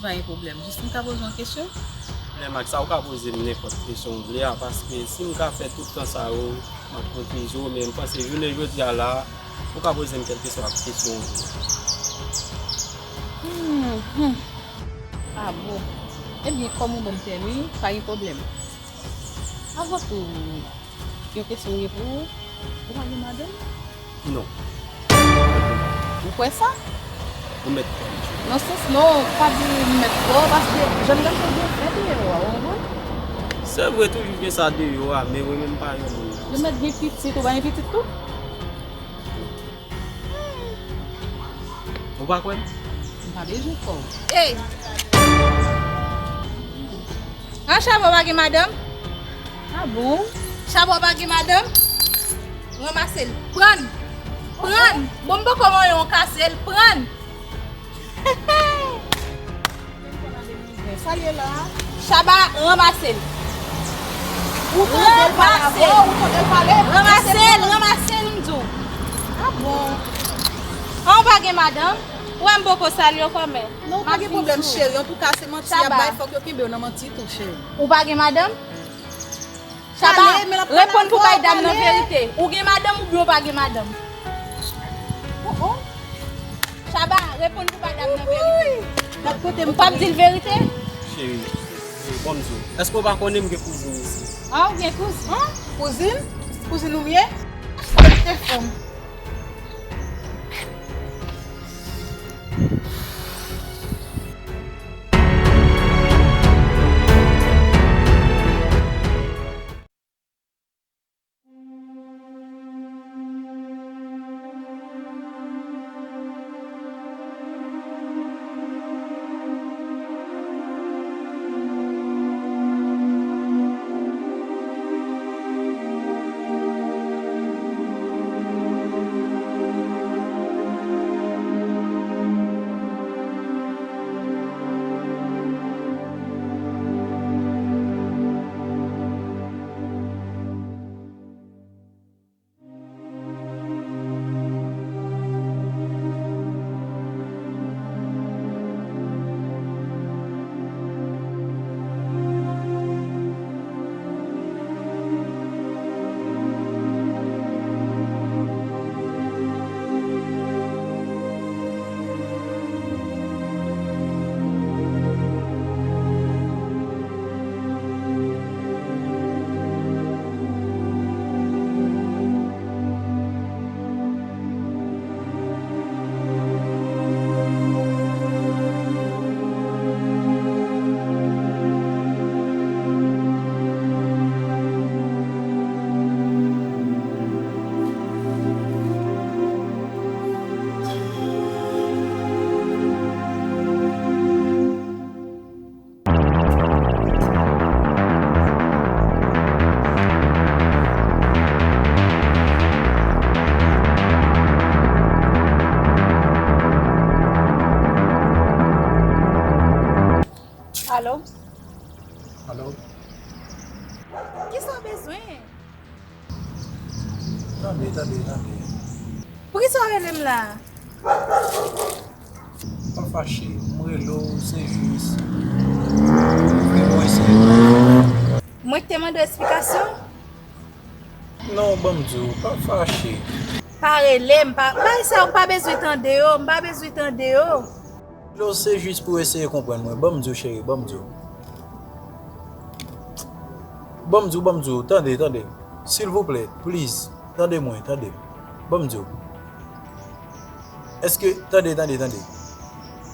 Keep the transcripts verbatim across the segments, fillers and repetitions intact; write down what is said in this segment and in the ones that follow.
Pa gen pwoblèm. Jis m ka poze w yon kesyon? Lè Max, sa ou ka poze m nenpòt kesyon w vle a, paske si m ka fè tout tan sa yo, m ap konfize w, men m panse jounen jodi a la, ou ka poze m kèlkeswa kesyon w vle. Hmm, hmm. Ah bon. Ebyen, kòm ou ban m pèmi, pa gen pwoblèm. Avan tou, yon kesyon m gen pou ou. Ou pa gen madanm? Non. Ou kwè sa? Ou mèt kwè m. Nan sans non, pa di m mèt kwè w, paske jèn gason gen fè deyò a, ou konprann? Se vre, toujou gen sa deyò a, men mwen menm pa yon moun. Ou mèt gen pitit, ou pa gen pitit tou? Ou pa kwè m? M pa bezwen kwè w. Ey! An, Chaba pa gen madanm? Ah bon? Chaba pa gen madanm? Ranmase l. Pran l. Pran l. Bon, m poko manyen w kase l. Pran l. Sa l ye la? Chaba, ranmase l. Ou tande l pale avè w, ou tande l pale? Ranmase l, ranmase l, m di w. Ah bon? An, ou pa gen madanm? Ou wè m poko salye w kòmè. Non, pa gen pwoblèm, cheri. Antouka, se manti y ap bay, fòk yo kenbe w nan manti tou, cheri. Ou pa gen madanm? Chaba, reponn pou bay dam nan verite. Ou gen madanm oubyen ou pa gen madanm? Oh, oh. Chaba, reponn pou bay dam nan verite. Gad kote m. Ou p ap di l verite? Cheri, e, ban m di w, èske w pa konnen m gen kouzin isi? Ah, ou gen kouzin? An? Kouzin? Kouzin ou m ye? Achte fanm. Alo? Alo? Kisa w bezwen? Tande, tande, tande. Poukisa w rele m la? Pa fache, m rele w, se jis. Vle bon eseye. Mwen ki te mande w esplikasyon? Non, ban m di w, pa fache. Pa rele m, pa, bagay sa yo, m pa bezwen tande yo, m pa bezwen tande yo. Lo, se jis pou eseye konprann mwen. Ban m di w, cheri, ban m di w. Ban m di w, ban m di w, tande, tande. Silvouplè, please, tande mwen, tande. Ban m di w. Èske, tande, tande, tande.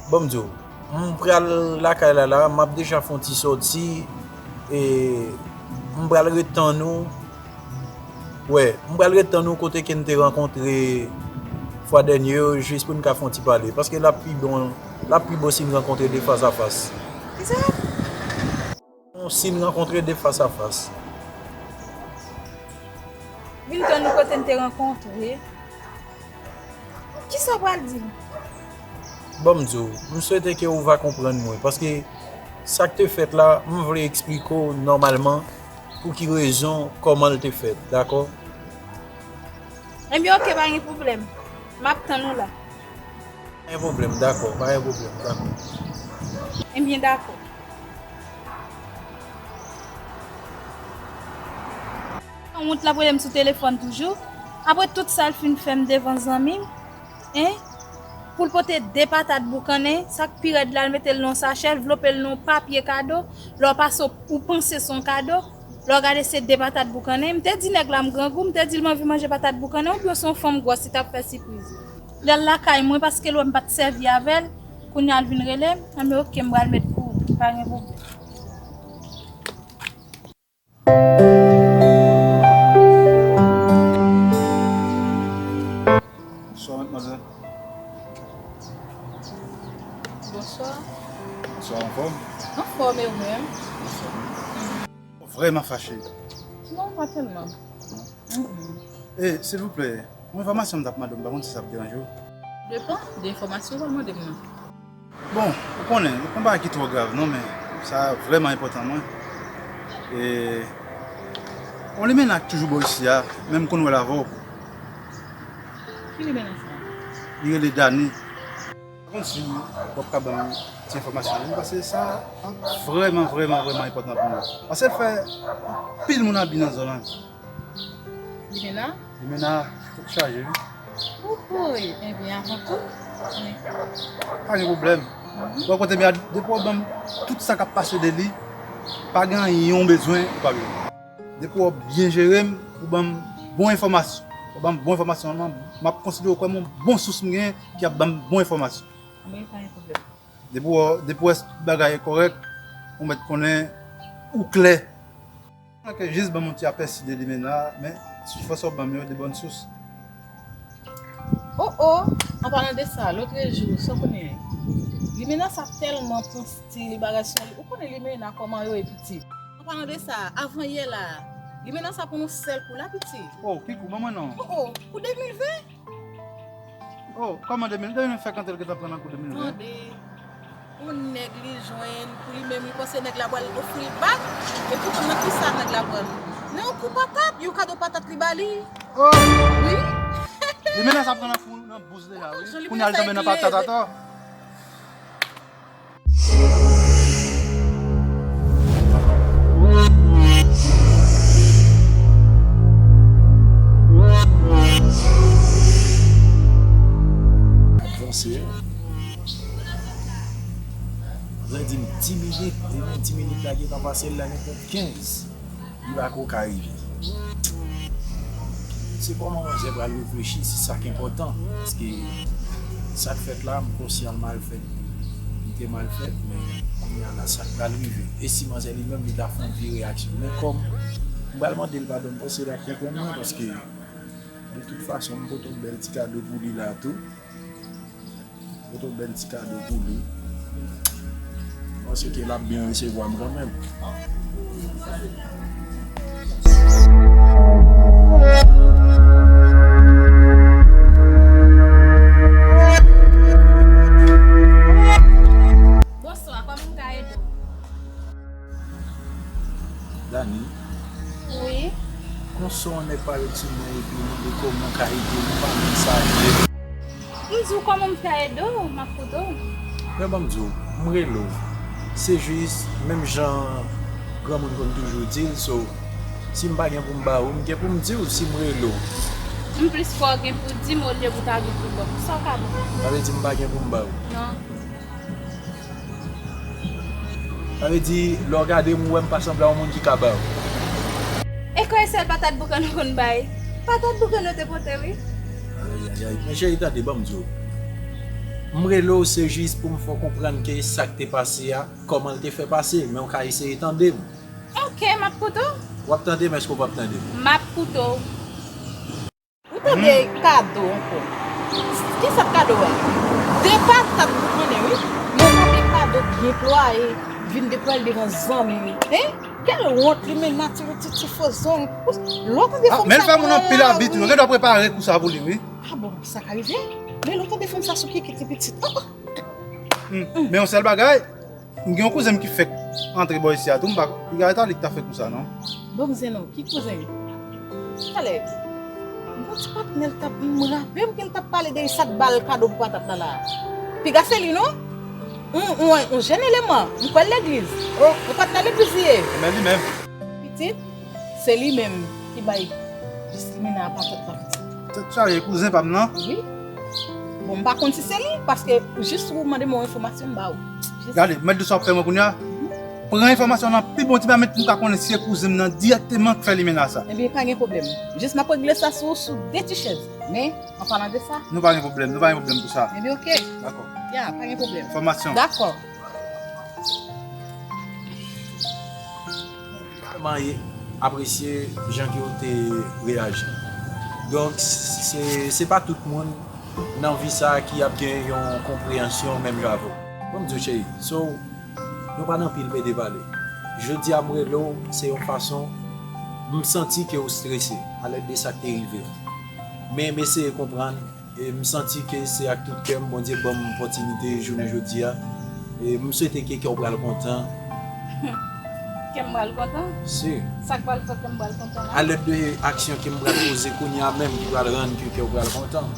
Ban m di w. M pral lakay la, la, m ap deja fè yon ti sòti, e m pral ret tann ou. Wè, m pral ret tann ou kote ke n te rankontre fwa dènye yo, jis pou n ka fè yon ti pale. Paske l ap pi bon, l ap pi bon si n rankontre de fas a fas. Kisa? Si n rankontre de fas a fas. Vin tann ou kote n te rankontre. Kisa w pral di m? Ban m di w, m swete ke ou va konprann mwen, paske sa k te fèt la, m vle eksplike w nòmalman pou ki rezon, kòman l te fèt, dakò? Ebyen, oke, pa gen pwoblèm. M ap tann ou la. Pa gen pwoblèm, dakò, pa gen pwoblèm, dakò. Ebyen, dakò. Wont l ap rele m sou telefòn toujou. Apre tout sa l fin fè m devan zanmi m, en, pou l pote de patat boukannen, sa k pi rèd la, l mete l nan yon sachè, l vlope l nan yon papye kado. Lè w pase, w panse se yon kado. Lè w gade, se de patat boukannen. M te di nèg la m grangou, m te di l m anvi manje patat boukannen, oubyen se yon fanm gwòs li t ap fè sipriz. Lè l lakay mwen, paske l wè m pa t sèvi avè l, kounye a l vin rele m, anben oke, m pral met pou ou, pa gen pwoblèm. Bonswa, madmwazèl. Bonswa. Bonswa, anfòm? Anfòm, e ou menm? Anfòm. Vrèman fache. Non, pa tèlman. Mm-mm. E, silvouplè, yon enfòmasyon m t ap mande w, m pa konn si sa ap deranje w. Depann de enfòmasyon w ap mande m nan. Bon, ou konnen, se pa yon bagay ki twò grav non, men sa vrèman enpòtan mwen. E, yon limena k toujou bò isi a, men m konn wè l avè w. Ki limena sa? Li rele Dani. Pa konn si w ap ka ban m ti enfòmasyon yo, paske sa ap vrèman, vrèman, vrèman enpòtan pou mwen. Paske l fè anpil moun abi nan zòn nan. Limena? Limena, tèt chaje, wi. Wouhouy, ebyen, avan tou, men. Pa gen pwoblèm. Mhm. Bon, kote m ye a, depi w ban m tout sa k ap pase de li, pa gen anyen w bezwen, ou pa bezwen. Depi w byen jere m, ou ban m bon enfòmasyon. Ou ban m bon enfòmasyon, m ap konsidere w kòm yon bon sous m genyen ki ap ban m bon enfòmasyon. Anben, pa gen pwoblèm. Depi w, depi w wè bagay kòrèk, ou mèt konnen ou klè. Ke jis ban m yon ti apèsi de limena, men sous fòs w ap ban m yo de bòn sous. Oh, oh, an palan de sa, lòtrejou, sa w konnen, limena sa tèlman pran stil, li bagay sou li. Ou konnen limena kòman yo ye piti. An palan de sa, avan yè la, limena sa pran yon sèl kou la piti. Oh, ki kou, ban mwen non? Oh, oh, kou de mil ven. Oh, kòman de mil ven? De mil ven fè kantel gentan pran nan kou de mil ven? Tande, yon nèg li jwenn, pou li menm li panse nèg la pral ofri l bak, e poutan nan kisa nèg la pran l? Nan yon kou patat, yon kado patat li ba li. Oh! Wi. Limena sa pran nan kou, nan bous deja, wi. Kounye a li tonbe nan patat atò. Avanse. Vle di m di minit, demen di minit la gentan pase l la, nenpòt kenz. Li pa ko ka rive. Se kòman manzè pral reflechi, se sa k enpòtan. Paske sa k fèt la, m konsyan l mal fèt. Li te mal fèt, men kounye a la, sa k pral rive? E si manzè li menm, li ta fè yon vye reyaksyon? Men kòm m pral mande l padon, m panse l ap konprann mwen, paske de tout fason, m pote yon bèl ti kado pou li la tou. Pote yon bèl ti kado pou li. M panse ke l ap byen resevwa m kanmenm. Bonswa, kòman m ka ede w? Dani. Wi. Konsa yon nèg parèt sou mwen epi w mande kòman w ka ede m, ou pa menm salye m. M di w kòman m fè ede w, m ap koute w. Men ban m di w, m rele w. Se jis, menm jan granmoun konn toujou di l, so, si m pa gen pou m ba ou, m gen pou m di w si m rele w. M plis kwè w gen pou w di m olye pou w ta gen pou w ban m. Sa w ka ban m? Sa vle di m pa gen pou m ba ou? Non. Sa vle di, lè w gade m, ou wè m pa sanble a yon moun ki ka ba w. E kwè sèl patat boukannen w konn bay? Patat boukannen w te pote, wi. Ayayay, men cheri, tande, ban m di w. M rele w, se jis pou m fè w konprann ke sa k te pase a, kòman l te fè pase, men w ka eseye tande m. Oke, m ap koute w. W ap tande m, èske w p ap tande m? M ap koute w. Ou tande kado ankò. Kisa k kado a? De patat boukannen, wi. Men w tande kado byen plwaye, vin deplwaye l devan zanmi, wi. Hein? Kèl wont li, men nati ti, ti fo zong. Lè w tande fanm sa. Men l fè moun anpil abi tou. Yo gen dwa prepare kou sa pou li, wi. Ah bon, sa ka rive? Men lè w tande fanm sa sou kiki ti pitit. Oh, oh. Hmm. Men yon sèl bagay, m gen yon kouzen m ki fèk antre bò isi a tou, m pa, piga eta li ki ta fè kou sa, non. Bon, m zen non, ki kouzen? Talè, m gon ti patnè l t ap, m raple m ke l t ap pale de sa k ba l kado pou patat la la. Piga se li, non? On, on, on jèn eleman, m kwè l legliz. Oh. Ou kwè nan legliz li ye? Men li menm. Pitit, se li menm ki bay jis limena a pa tèt la pitit. Tèt chaje, kouzen pa m nan. Wi. Bon, m pa konn si se li, paske jis ou mande m yon enfòmasyon, m ba ou. Jis... Gade, mèt di sa w ap fè mwen kounye a. Pran enfòmasyon nan pi bon ti mamit pou m ka konnen si se kouzen m nan dirèkteman k fè limena sa. Ebyen, pa gen pwoblèm. Jis m ap regle sa sou, sou de ti chèz. Men, an palan de sa. Nou pa gen pwoblèm, nou pa gen pwoblèm pou sa. Ebyen, oke. Dakò. Ya, pa gen pwoblèm. Enfòmasyon. Dakò. Vrèman apresye jan ke w te reyaji. Donk, se, se pa tout moun nan vi sa a ki ap gen yon konpreyansyon menm jan avè w. Bon, m di w, cheri, so, nou pa nan pil pede pale. Jodi a, m rele w, se yon fason, m santi ke w strese, alèd de sa k te rive a. Men, m eseye konprann, e m santi ke se ak tout kè m, Bondye ban m opòtinite jounen jodi a. E m swete ke kè w pral kontan. Kè m pral kontan? Si. Sa k pral fè kè m pral kontan la? Alèd de aksyon ke m pral poze kounye a menm ki pral rann ke kè w pral kontan.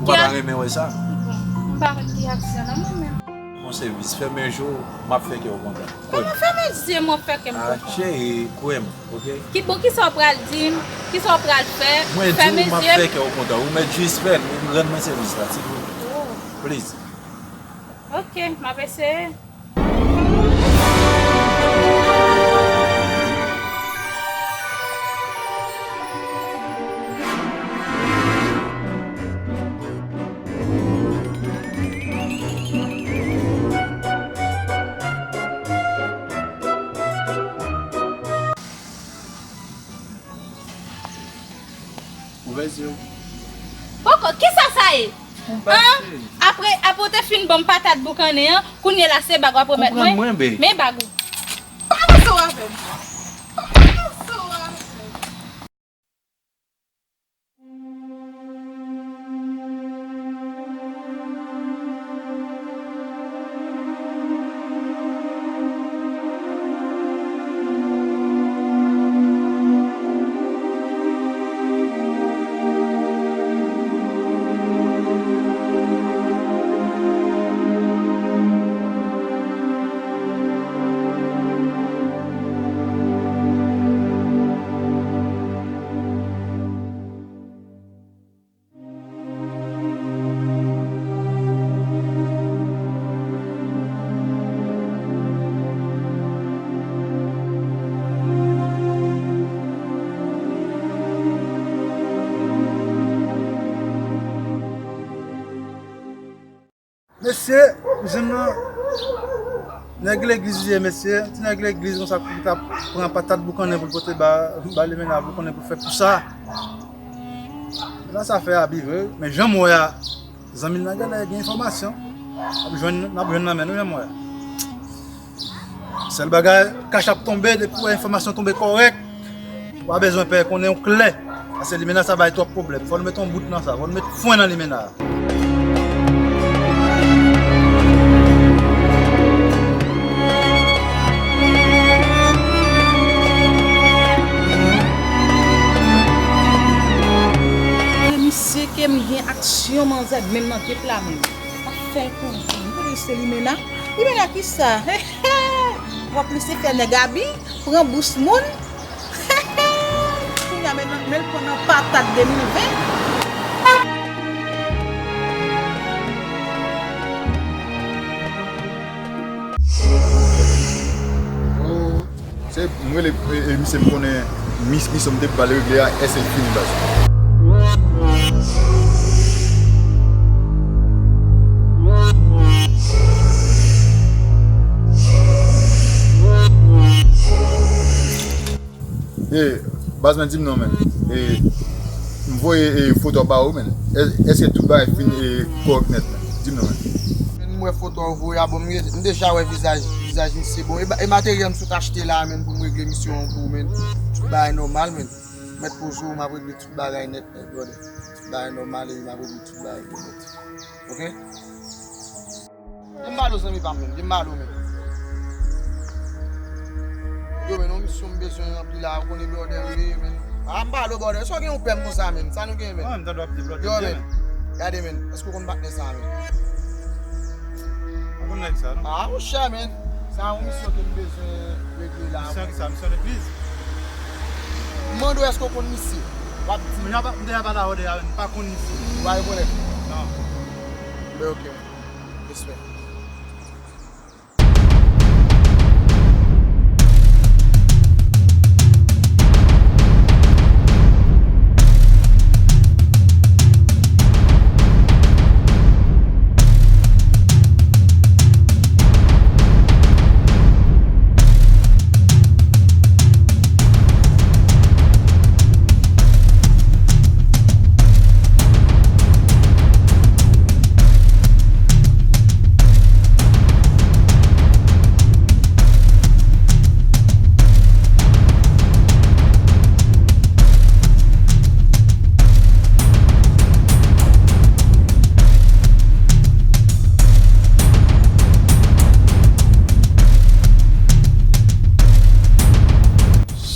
Ou pa ta renmen wè sa? M pa konn ki aksyon nan mwen menm. Bon sèvis, fèmen je w, m ap fè kè w kontan. Kòman fèmen je m w ap fè kè m kontan? Ah, cheri, kwè m, oke? Ki, bon, kisa w pral di m? Kisa w pral fè? Mwen di w, m ap fè kè w kontan. Ou mèt jis fè l, rann mwen sèvis la, silvouplè. Oh. Please. Oke, m ap eseye. Ouvè zye w. Poko, kisa sa ye? An? Apre, apre w te fin ban m patat boukannen an, kounye la se bag w ap remèt mwen? Konprann mwen, be. Men bag ou. Avanse w avè m. Avanse w avè m. Mesye, kouzen m nan, nèg legliz li ye, mesye. Ti nèg legliz konsa pou ta pran patat boukannen pou l pote ba, ba limena boukannen pou fè pou sa. Limena sa fè abi vre, men jan m wè a, zanmi l nan genlè gen enfòmasyon. N ap jwenn, n ap jwenn nan men nou, jan m wè a. Sèl bagay, kach ap tonbe, depi w wè enfòmasyon tonbe kòrèk, w pa bezwen pè, konnen w klè. Paske limena sa bay twòp pwoblèm. Fò nou met yon bout nan sa, fò nou met fwen nan limena. E misye ke m gen aksyon manzè menm nan tèt la menm. Pa fè l konn, m konnen se limena. Limena kisa? Wap Lisifè nèg abi, pran bous moun. Kounye a men, men l pran nan patat de mil ven. Se m rele, e, e, misye, m konnen mis-, misyon m te pou al regle a, èske l fini, baz? E, baz, men, di m non, men. E, m voye, e, foto a ba ou, men. È-, èske tout bagay fin, e, kòrèk nèt, men? Di m non, men. Men, m wè foto a ou voye a, bon, m, m deja wè vizaj, vizaj misye. Bon, e ba-, e materyèl m sot achte la, men, pou m regle misyon an pou ou, men. Tout bagay nòmal, men. Mèt poze w, m ap regle tout bagay nèt, men, brother. Tout bagay nòmal, e m ap regle tout bagay nèt. Oke? Gen m ba lo zanmi pa m menm, gen m ba lo menm. Yo, men, yon misyon m bezwen ranpli la, ou konnen brother m ye, men. A, m ba lo brother, sa w gen yon pè m konsa, men, sa nou gen, men. Mwen, m tande w ap di brother m ye, men. Yo, men, gade, men, èske w konn patnè sa, men? Mwen konn Nèg sa, non? Ah, monchè, men. Sa yon misyon ke m bezwen regle la. Misyon ki sa? Misyon legliz? M mande w, èske w konn misye? W ap di m. M deja pa, m deja pale avè w deja, men m pa konn misye. Ou pa rekonèt? Non. Ben, ok. Respè.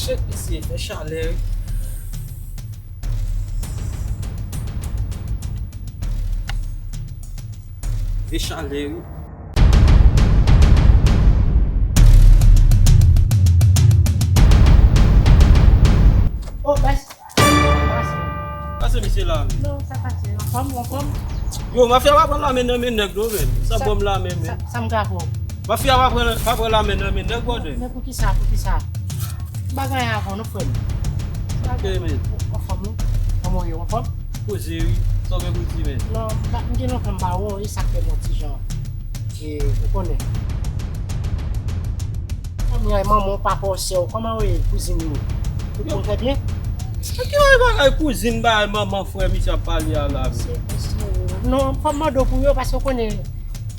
Shit, mesye, fè chalè, wi. Fè chalè, wi. Oh, bas. Pase misye la, men. Non, sa pase. Anfòm, anfòm. Yo, mafya pa pran lame nan men nèg, non, men. Sa bon lame, men. Sa, sa m ka fè w? Mafya pa pran, pa pran lame nan men nèg, brother. Men poukisa, poukisa? Bagay avan, nou frè m. Ok, men. Anfòm, non? Kòman w ye, anfòm? Poze, wi. Sa w gen pou di, men? Non, m pa, m gen lontan m pa wè w, e sa k fè m yon ti jan. E, ou konnen. Kòman w ye, manman w, papa w, sè w, kòman w ye, kouzin ou? Tout moun trè byen? Ki bagay kouzin, bagay manman, frè, misye ap pale a la, men? Non, fò m mande w pou yo, paske w konnen,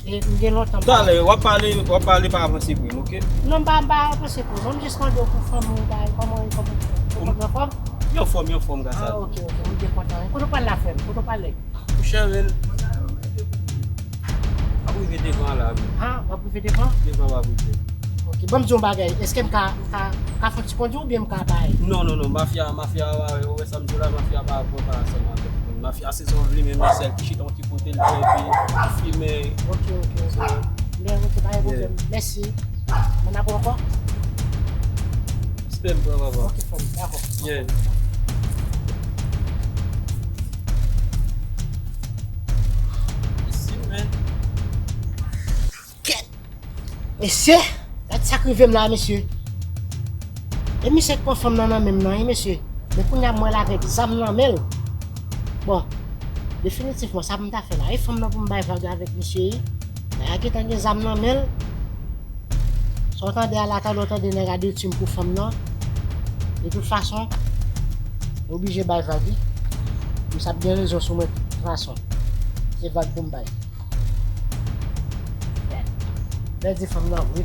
e, m gen lontan m pa. Talè, w ap pale, w ap pale pa avanse pou m, ok? Non, m pa, m pa avanse pou m. M jis mande w pou fanmi w, bagay, kòman w ye, kòman w ye, kòman w ye, anfòm? Yo fòm, yo fòm, gasa. Ah, ok, ok, m byen kontan. Kote w pral la, frè m? Kote w pral la? Monchè, men, m ap rive devan la, men. Ah, w ap rive devan? Devan m ap rive. Ok, ban m di w yon bagay. Èske m ka, ka, ka fè yon ti kondwi oubyen m ka bay? Non, non, non, mafya, mafya, ou wè sa m di w la, mafya pa, pa ansanm avèk moun. Mafya se zòt vle, men sèl ki chita yon ti kote, l trè byen, li fimen. Ok, ok, ok. So, men, ok, pa gen pwoblèm. Mèsi. Mwen ap ankò? Respè m pran, papa. Ok, frè m, dakò. Yeah. Isi, men. Kèt! Mesye, gad sa k rive m la, mesye. E misye k pran fanm nan nan men m nan, wi, mesye. Men kounye a m wè l avèk zam nan men l. Bon, definitivman, sa pou m ta fè la? E fanm nan pou m bay vag avèk misye, wi. Bagay gentan gen zam nan men l. Sa w tande a la, talè w tande nèg a detwi m pou fanm nan. De tout fason, m oblije bay vag, wi. Misye ap gen rezon sou mwen de tout fason. Se vag pou m bay. Bèl di fanm nan vre.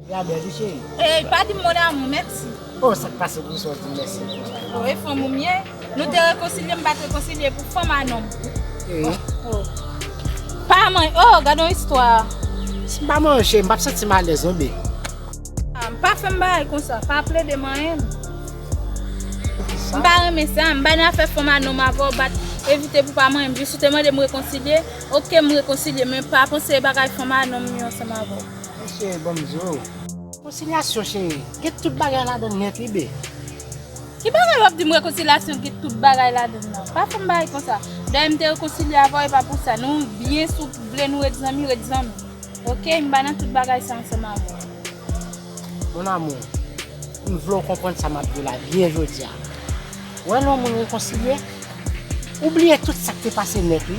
Ya bèl wi cheri. Ey, pa di m mon amour, mèsi. Oh, sa k pase pou sa w di m mèsi konsa? Oh, e fanm ou m ye. Nou te rekonsilye, m pa t rekonsilye pou fanm a nonm. Eh. Oh. Pa manyen, oh, gade yon istwa. Si m pa manyen, cheri, m p ap santi m alèz non, babe. Ah, m pa fè m bagay konsa, pa plede manyen m. M pa renmen sa, m pa nan afè fanm a nonm avè w, bat, evite pou pa manyen m. Jis ou te mande m rekonsilye, ok, m rekonsilye, men pa panse bagay fanm a nonm yo ansanm avè w. Mesye, ban m di w. Rekonsilyasyon, cheri, gen tout bagay ladann nèt, wi, babe. Ki bagay w ap di m rekonsilyasyon gen tout bagay ladann nan? Pa fè m bagay konsa. Dayè m te rekonsilye avè w, e pa pou sa. Nou byen, si w vle nou ret zanmi, ret zanmi. Ok, m pa nan tout bagay sa ansanm avè w. Mon amour, m vle w konprann sa m ap di w la byen jodi a. Ou wè lè yon moun rekonsilye, ou bliye tout sa k te pase nèt, wi.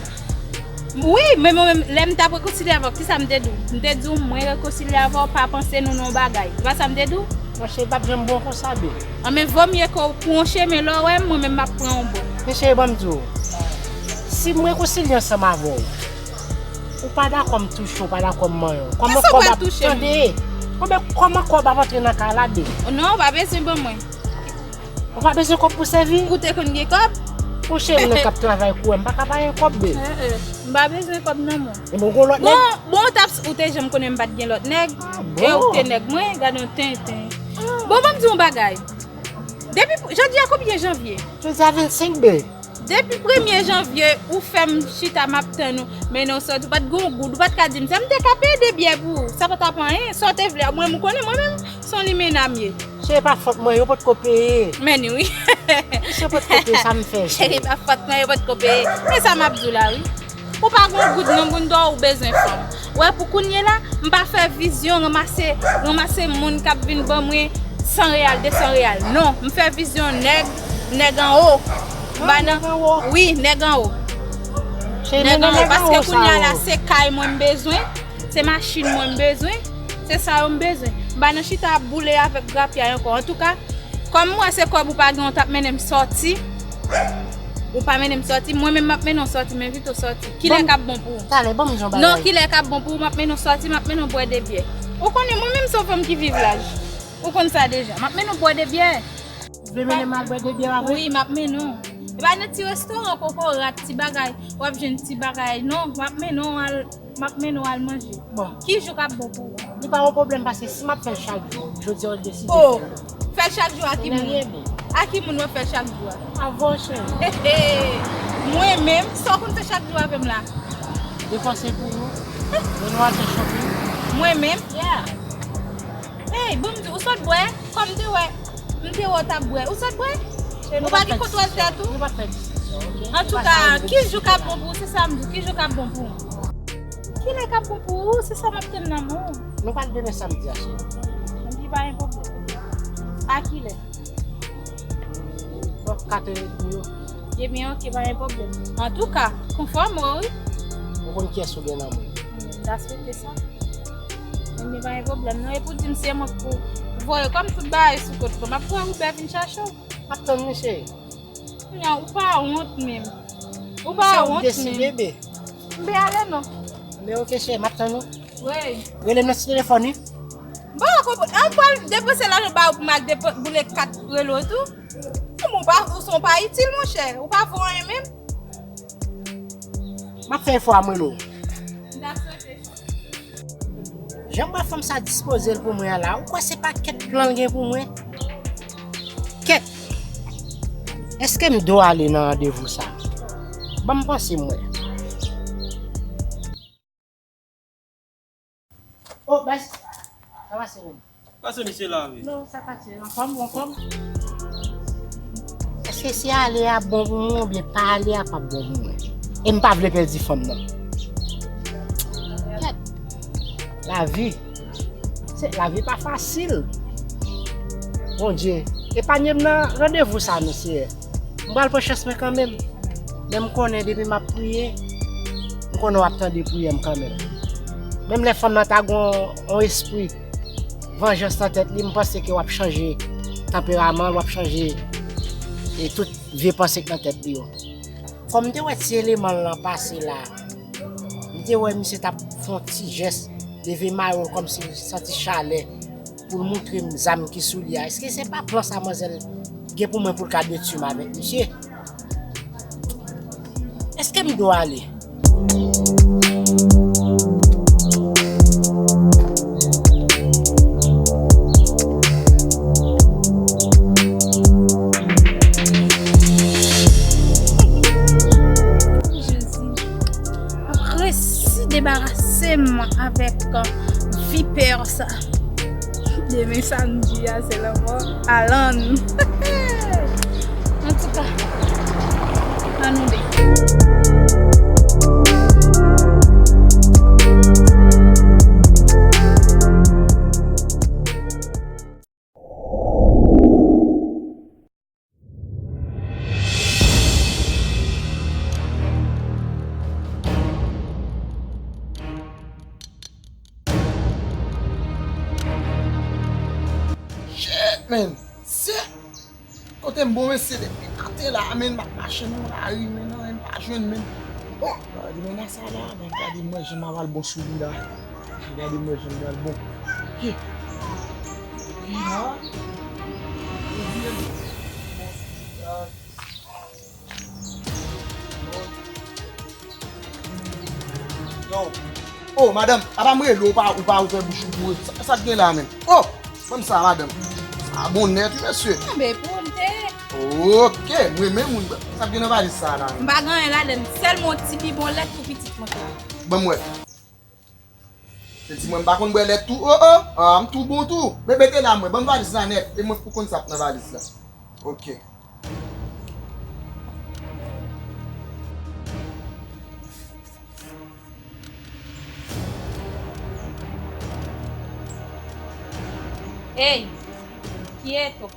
Wi, men mwen menm, lè m t ap rekonsilye avè w, kisa m te di w? M te di w, mwen rekonsilye avè w, pa panse nou nan yon bagay. Se pa sa m te di w? Monchè, li p ap janm bon konsa, babe. Anben, vomye ke w pran yon chemen, lè w wè m, mwen menm m ap pran yon bò. Men cheri, ban m di w, si m rekonsilye ansanm avè w, ou pa dakò m touche w, ou pa dakò m manyen w. Kòman kòb ap, tande, kòman kòb ap antre nan kay la, babe? Non, ou pa bezwen ban mwen. Ou pa bezwen kòb pou sèvi? Ou te konn gen kòb? Bon, cheri, nèg k ap travay kou a, m pa ka ba l kòb, baby. Eh, eh, m pa bezwen kòb nan men w. E bon, gon lòt nèg? Bon, bon, w t ap, ou te janm konnen m pa t gen lòt nèg? Ah, bon? E ou te nèg mwen, gade yon tenten. Ah. Bon, ban m di w yon bagay. Depi, jodi a konbyen janvye? Jodi a vennsenk, baby. Depi premye janvye, ou fè m chita, m ap tann ou, mennen w sòti, ou pa t gen yon goud, ou pa t ka di m sa, m te ka peye de byè pou ou, sa pa t ap anyen, sa w te vle a, mwen, m konnen mwen menm, se yon limena m ye. Se pa fòt mwen, yo potko peye. Men wi. Se potko peye, sa m fè, cheri, se pa fòt mwen, yo potko peye. Men sa m ap di w la, wi. Ou pa gen yon goud non, moun dò ou bezwen fanm. Ou wè pou kounye la, m pa fè vizyon ranmase, ranmase moun k ap vin ban mwen san reyal, de san reyal. Non, m fè vizyon nèg, nèg anwo. M pa nan, wi, nèg anwo. Nèg anwo, paske kounye a la, se kay mwen m bezwen, se machin mwen m bezwen, se sa yo m bezwen. M pa nan chita ap boule avèk grapyay ankò. Antouka, kòm m wè se kòb ou pa gen, ou t ap mennen m sòti. Ou pa mennen m sòti, mwen menm m ap mennen w sòti, m envite w sòti. Kilè k ap bon pou ou? Talè, ban m di yon bagay. Non, kilè k ap bon pou ou, m ap mennen w sòti, m ap mennen w bwè de byè. Ou konnen mwen menm se yon fanm ki viv laj. Ou konn sa deja. M ap mennen w bwè de byè. Ou vle mennen m al bwè de byè avè w? Wi, m ap mennen w. E pa nan ti restoran kokorat, ti bagay, w ap jwenn ti bagay. Non, m ap mennen w al M ap mennen w al manje. Bon. Ki jou k ap bon pou ou? Li pa yon pwoblèm paske si m ap fè l chak jou, jodi a w deside fè l. Oh, fè l chak jou a ki moun? A ki moun w ap fè l chak jou a? Avè w, cheri. Mwen menm, sa w konn fè chak jou avè m la? Depanse pou ou. Mennen w al fè shopping. Mwen menm? Yeah. Ey, bon, m di, ou sot bwè? Kòm m te wè, m te wè w t ap bwè. Ou sot bwè? Ou pa gen kontwòl tèt ou? Nou pa fè diskisyon, oke? Antouka, ki jou k ap bon pou ou? Se sa m di, ki jou k ap bon pou ou? Kilè k ap bon pou ou? Se sa m ap tann nan men w. Nou pral demen samdi a, cheri. Samdi pa gen pwoblèm. A kilè? Bò kat è edmi yo. Ebyen, oke, pa gen pwoblèm. Antouka, konfòme w, wi. Ou konn kiyès ou gen nan men w. Hmm, m ta swete sa. Ebyen, pa gen pwoblèm, non. Epi w di m se mwen k pou voye kòm tout bagay sou kont mwen. M ap voye Uber vin chache w. M ap tann li, cheri. Non, ou pa wont menm. Ou pa wont menm. Se ou k deside, bebe. M pe ale, non. Men oke, cheri, m ap tann ou. Wi. Rele m nan ti telefòn, wi. Bon, konprann. An pral depanse lajan ba ou pou m al depan-, boule kat rele w tou. Ou pa, ou se yon pa itil, monchè. Ou pa vo anyen menm. M ap fè efò a m rele w. M ta swete. Jan m wè fanm sa dispoze l pou mwen an la, ou kwè se pa kèk plan l gen pou mwen? Kèk. Èske m dwe ale nan randevou sa? Ban m panse m wè. Oh, baz, sa pase menm? Pase misye la, wi. Non, sa pase. Anfòm, ou anfòm? Èske se ale a bon pou mwen oubyen pa ale a p ap bon pou mwen? E m pa vle pèdi fanm nan. Kèt. Lavi. Se, lavi pa fasil. Bondye, epanye m nan randevou sa, mesye. M pral pran chans mwen kanmenm. Men m konnen depi m ap priye, m konnen w ap tande priyè m kanmenm. Menm lè fanm nan ta gen yon, yon espri vanjans nan tèt li, m panse ke w ap chanje tanperaman l, w ap chanje, e, tout vye panse k nan tèt li yo. Kòm m te wè ti eleman l lan pase la, m te wè misye t ap fè yon ti jès, leve mayo l kòmsi l santi chalè pou l moutre m zam ki sou li a. Èske se pa plan sa manzèl gen pou mwen pou l ka detwi m avèk misye? Èske m dwe ale? Jezi, resi debarase m avèk vipè sa. Demen samdi a, se lanmò Alan. Antouka, ann nou de. Shit, man. Se kote m bon, mesye, depi maten la, man, m ap mache nan lari, man, anyen m pa jwenn, man. Bon, gade mennaj sa la, man, gade mwen jan m ap al bon sou li la. Gade mwen jan m al bon. Ye. Ye, ha. Bon, gade. Yo. Oh, madanm, apa m rele w, ou pa, ou pa ouvè bouch ou pou sa, sa k gen la menm? Oh, ban m sa, madanm. Sa bon nèt, wi, mesye. Anben, pou m te. Ok, m renmen moun. Sa k gen nan valiz sa la menm? M pa gen anyen ladan l, sèlman yon ti bibon lèt pou pitit mwen. Ban m wè. Se di mwen m pa konn bwè lèt tou. Oh, oh, ah, m tou bon tou. Bebe te la mwen, ban m valiz la nèt. E mwen pou konn sa k nan valiz la. Ok. Ey, kyeto.